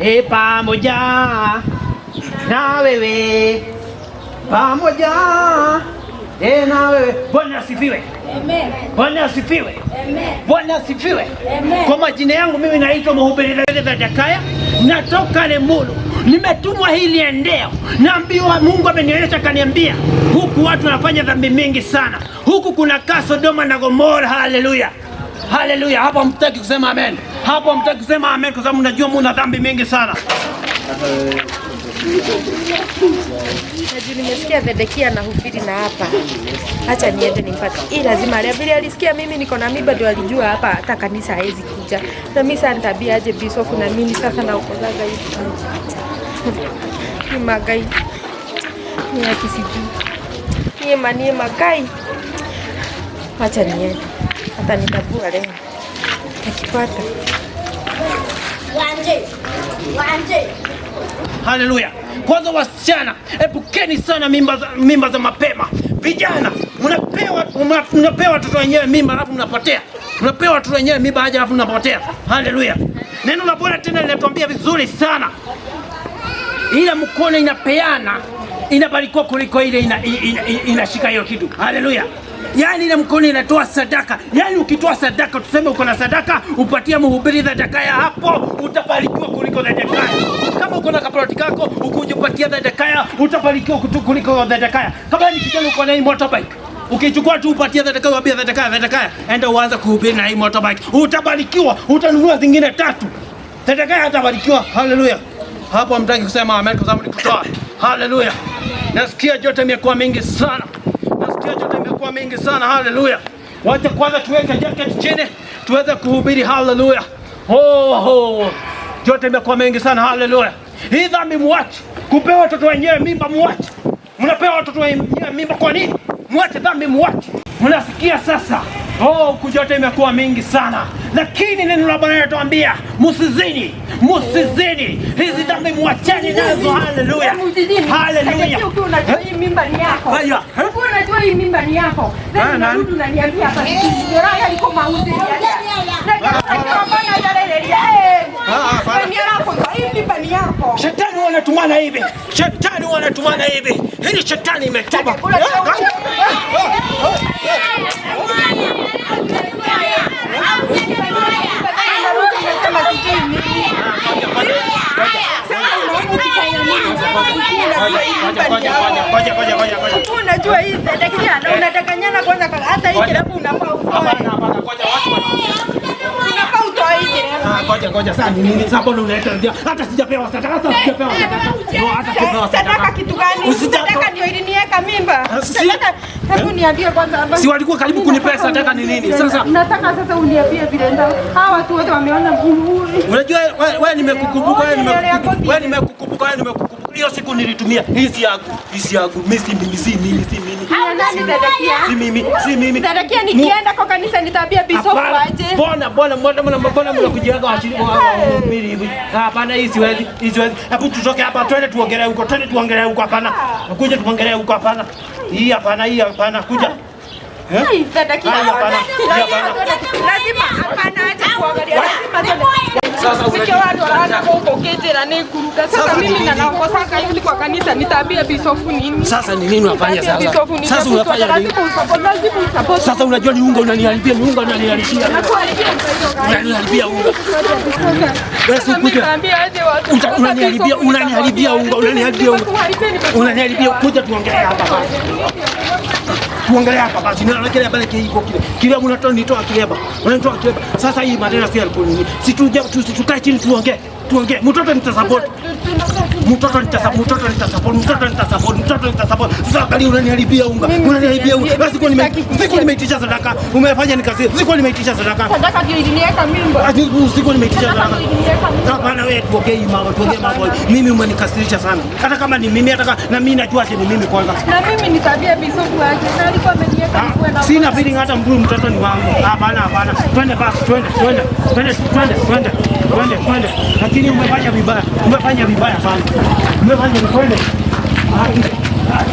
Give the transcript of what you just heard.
E, pamoja na wewe, pamoja e na wewe. Bwana asifiwe. Amen. Bwana asifiwe. Amen. Bwana asifiwe. Amen. Kwa majina yangu mimi naitwa Mhubiri Zedekaya, natoka Limuru. Nimetumwa hili endeo, naambiwa Mungu amenionyesha, kaniambia huku watu wanafanya dhambi mingi sana, huku kuna kaa Sodoma na Gomora. Haleluya, haleluya! Hapo hamtaki kusema amen, hapo hamtaki kusema amen kwa sababu mnajua muna dhambi mingi sana. Na juu nimesikia Zedekia anahubiri na hapa, acha niende nimpate. Hii lazima leo vile alisikia mimi niko na mimba ndio alijua hapa hata kanisa hawezi kuja. Na mimi sasa nitabia aje bisofu na mimi sasa naokozaga hivi. Ni magai. Ni haki sijui. Ni magai. Acha niende. Hata nitabua leo. Nakipata. Wanje. Wanje. Haleluya! Kwanza wasichana, epukeni sana mimba za mapema. Vijana, mnapewa watoto wenyewe mimba alafu mnapotea. Mnapewa watoto wenyewe mimba aje alafu mnapotea. Haleluya! Neno la Bwana tena linatuambia vizuri sana, ile mkono inapeana inabarikiwa kuliko ile inashika hiyo kitu. Haleluya! Yaani ile mkono inatoa sadaka. Yaani ukitoa sadaka, tuseme uko na sadaka, upatie mhubiri sadaka ya hapo, utabarikiwa kuliko sadaka. Kama uko na kaploti kako, ukuje upatie sadaka, utabarikiwa kuliko sadaka. Kama ni kijana uko na hii motorbike, ukichukua tu upatie sadaka, uambie sadaka, sadaka, enda uanze kuhubiri na hii motorbike, utabarikiwa, utanunua zingine tatu. Sadaka atabarikiwa. Haleluya. Hapo hamtaki kusema amen kwa sababu ni kutoa. Haleluya. Nasikia joto imekuwa mingi sana. Nasikia joto imekuwa mingi sana. Haleluya. Wacha kwanza tuweke jacket chini tuweze kuhubiri. Haleluya. Oh, oh. Joto imekuwa mingi sana. Haleluya. Hii dhambi muache. Kupewa watoto wenyewe mimba muache. Mnapewa watoto wenyewe mimba kwa nini? Muache dhambi muache. Mnasikia sasa? Oh, kujoto imekuwa mingi sana, lakini neno la Bwana linatuambia msizini, msizini. Hizi dhambi muachane nazo. Haleluya, haleluya. Zedekia, ukiwa unajua hii mimba ni yako. Haya. Ukiwa unajua hii mimba ni yako. Then Ah, nani? unarudi unaniambia hapa sijui aliko mauzi ya. Na kama yale Ah, hapana. Ni yako, hii mimba ni yako. Shetani wanatumana hivi, shetani wanatumana hivi. Hili shetani imetuma. Unarudi unasema sijui nini. Sasa unaona ukifanya nini? Ukiwa unajua hii mimba ni yako. Ngoja, ngoja, ngoja, ngoja. Ukiwa unajua hii Zedekia na unadanganyana kwanza hata hii kilabu unafaa utoe. Hapana, hapana, ngoja watu wana Unafaa utoe hii kilabu. Ah, ngoja ngoja, sasa ni nini? Sasa mbona unaleta ndio? Hata sijapewa sadaka, hata sijapewa sadaka. No, hata sijapewa Sadaka sadaka. kitu gani? Sadaka ndio iliniweka mimba. Ah, Sadaka, hebu niambie kwanza hapa. Si walikuwa karibu kunipea sadaka ni nini? Sasa nataka sasa uniambie vile ndio. Hawa watu wote wameona unajua wewe nimekukumbuka, wewe nimekukumbuka, wewe nimekukumbuka, wewe nimekukumbuka. Hiyo siku nilitumia hizi yangu, hizi yangu, mimi si mimi, si mimi, si mimi. Ni nani Zedekia? Si mimi, si mimi. Zedekia, nikienda kwa kanisa nitaambia bisofu Hapana. aje. Mbona mbona mbona mbona mbona mnakujiaga washirika wa wahubiri hivi? Hapana, hii siwezi, hii siwezi. Hebu tutoke hapa twende tuongelee huko, twende tuongelee huko hapana. Kuja tuongelee huko hapana. Hii hapana, hii hapana, kuja. Eh? Ai, Zedekia. Hii hapana, hii Lazima hapana. tuende- lazima hapana, acha kuangalia. Lazima tuende. Sasa Mke watu wanaanza kukoketera ni kuruka. Sasa Sasa mimi ni nini? na hivi kwa kanisa nitaambia bisofu nini? Sasa ni nini unafanya Nitaambia sasa? bisofu nini? Sasa unafanya nini? Lazima usupport, lazima usupport. Sasa unajua ni unga unaniharibia, ni unga unaniharibia. Nakuharibia mtoto gani? Unaniharibia unga. Wewe si Sasa mimi kuja. nitaambia aje watu? Sasa Unaniharibia, bisofu unaniharibia unga, unaniharibia unga. Nimekuharibia, nimekuharibia. Unaniharibia, kuja tuongelee hapa basi. Tuongelee hapa basi. Na kile bale kile kile. Kile unatoa nitoa kile hapa. Unanitoa kile. Sasa hii maneno si alikuwa nini? Si tuje tukae chini tuongee. Tuongee. Mtoto nitasupport. Mtoto nitasupport, mtoto nitasupport, mtoto nitasupport, mtoto nitasupport. Sasa angalia unaniharibia unga. Mimi Unaniharibia unga. sijaniambia, Basi kwa nime sitaki kusikia. siku nimeitisha sadaka. Umefanya nikazi. Siku nimeitisha sadaka. Sadaka ndio iliniweka mimba. Siku nimeitisha Sadaka sadaka. ndio iliniweka mimba. Hapana, wewe tuongee mambo, tuongee mambo. Mimi umenikasirisha sana. Hata kama ni mimi, hata kama na mimi najua ati ni mimi kwanza. Na mimi nitaambia bisofu aje. Na alikuwa ameniweka nikuwe na Sina feeling hata mtu mtoto ni wangu. Hapana, hapana. Twende basi, twende, twende. Twende, twende, twende. Twende, twende. Lakini umefanya vibaya. Umefanya vibaya sana. Umefanya twende. Ah, ah.